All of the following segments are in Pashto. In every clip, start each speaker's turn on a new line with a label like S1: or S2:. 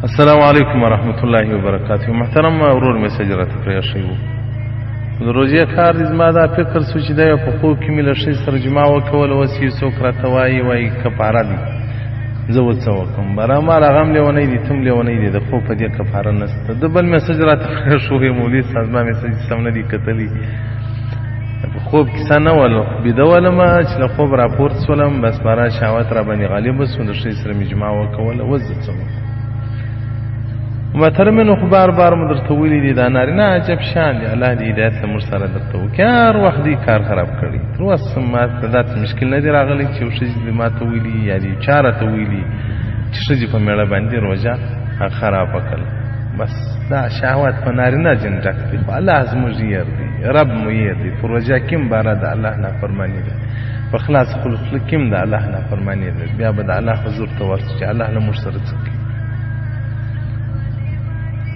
S1: السلام علیکم ورحمت الله وبرکاته. محترم ورور میسج راته پرېښی و. د روژې کار دی، زما دا فکر سو چې دی په خوب کې مې له ښځې سره جماع وکوله، اوس یې څوک راته وایي وایي کفاره دی، زه اوس څه وکړم؟ بره مال هغه هم لیونی دی، ته هم لیونی دی، د خوب په دې کفاره نشته. ده بل میسج راته پرېښی و، مولوي صاحب زما میسج سم نه دی کتلی. په خوب کیسه نه ول، بیده ولم چې له خوب راپورته سولم، بس باره شهوت را باندې غالب سو، د ښځې سره مې جماع وکوله، اوس زه څه وکړم؟ محترمینو خو بار بار مو درته ویلي دي، دا نارینه عجب شان دی، الله دې هدایت له موږ سره درته وکړي. هر وخت دې کار خراب کړی، تر اوسه ما ته داسې مشکل نه دی راغلی چې یو ښځې دې ما ته ویلي یا دې چا راته ویلي چې ښځې په مېړه باندې روژه خرابه کړه. بس دا شهوت په نارینه جن ډک دی، خو الله زموږ یې دی، رب مو یې دی. په روژه کې هم باره د الله نافرماني ده، په خلاص خپل خوله کې هم د الله نافرماني ده. بیا به د الله حضور ته ورسو چې الله له موږ سره څه کوي.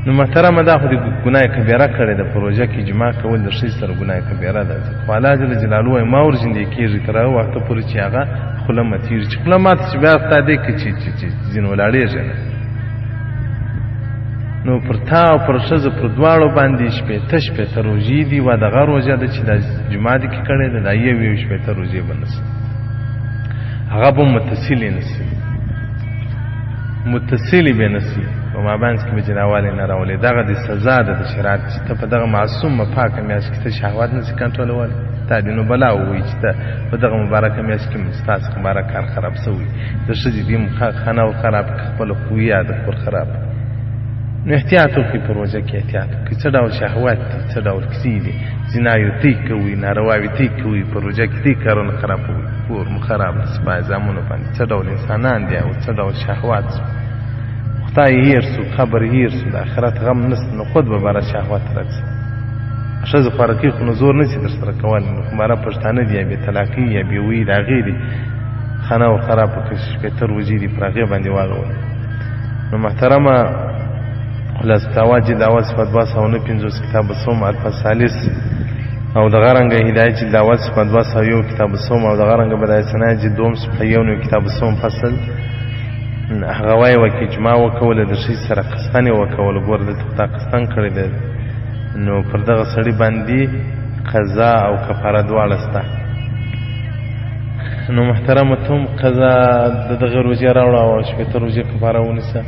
S1: نو محترمه دا خو دې ګناه کبیره کړې ده، په روژه کې جماع کول د ښځې سره ګناه کبیره ده. خو الله جل جلاله وایي ما ورژندې کېږي تر هغه وخته پورې چې هغه خوله ماتېږي، چې خوله ماته شي بیا ستا دی که چې ځینې ولاړېږي نه. نو پر تا او پر ښځه پر دواړو باندې 60 روژې دي. وا دغه روژه ده چې دا جماع دې کې کړې ده، دا 61 روژې به نه سي، هغه به متصلې نه سي، متصلې به نه سي، په مابینځ کې به جلاوالی نه راولي. دغه د سزا ده د شریعت چې ته په دغه معصومه پاکه میاشت کې ته شهوت نه سي کنټرولولی، تا دې نو بلا ووایي چې ته په دغه مبارکه میاشت کې ستا څخه مبارک کار خراب سوی، د ښځې دې خانه ور خراب کړه، خپله خویه د کور خراب. نو احتیاط وکړئ، په روژه کې احتیاط وکړئ. څه ډول شهوت دي، څه ډول کیسې دي، زناوې تی کوئ، نارواوې تی کوئ، په روژه کې تی کارونه خرابوئ، کور مو خراب دی، سپای زامنو باندې څه ډول انسانان دي او څه ډول شهوات. خدای هېر سو، قبر هېر سو، د آخرت غم نسته، نو خود به باره شهوت راځي. ښځه خوارکۍ خو نو زور نه سي در سره کولی، نو خو باره پښتانه دي یا بې طلاقۍ یا بې ویي د هغې دي خانه ور خرابه کړه، 60 روژې دي پر هغې باندې واغولې. نو محترمه خلاص فتاوا جلد اول صفحه 259 کتاب الصوم الفصل ثالث، او دغه رنګه هدایت جلد اول صفحه 201 کتاب الصوم، او دغه رنګه بدایع الصنایع جلد دوم صفحه 91 کتاب الصوم فصل. هغه وایي وکي اجماع وکوله د ښځې سره قسطن یې وکوله، ګوره دلته خو تا قسطن کړی دی، نو پر دغه سړي باندې قضا او کفاره دواړه سته. نو محترمه ته هم قضا د دغه روژې راوړه او 60 روژې کفاره ونیسه.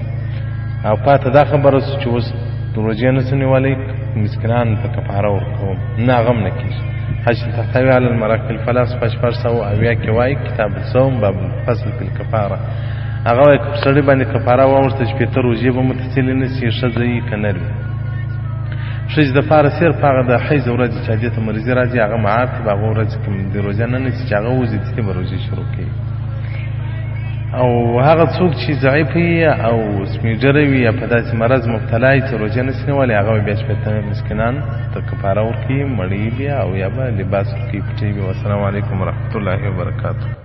S1: او پاته دا خبره سو چې اوس روژې نه سو نیولی، مسکینانو ته کفاره ورکوم، نه هغه هم نه کېږي. حج تحتوي على المراقي الفلاح صفحه 670 کې وایي کتاب الصوم باب الفصل فی الکفاره. هغه وایي که پر سړي باندې کفاره واوښته 60 روژې به متصلې نه سي، ښځه یي که نر وي. ښځې دپاره صرف هغه د حیض ورځې چې هغې ته مریضي راځي هغه معاف دي، په هغو ورځو کې د روژه نه نیسي، چې هغه وځي دې به روژې شروع کوي. او هغه څوک چې ضعیف وي او سمیډره وي یا په داسې مرض مبتلا وي چې روژه نه سي نیولی، هغه به بیا 60 مسکینان ته کفاره ورکوي، مړی بیا او یا به لباس ورکوي، پټوي. والسلام علیکم ورحمة الله وبرکاته.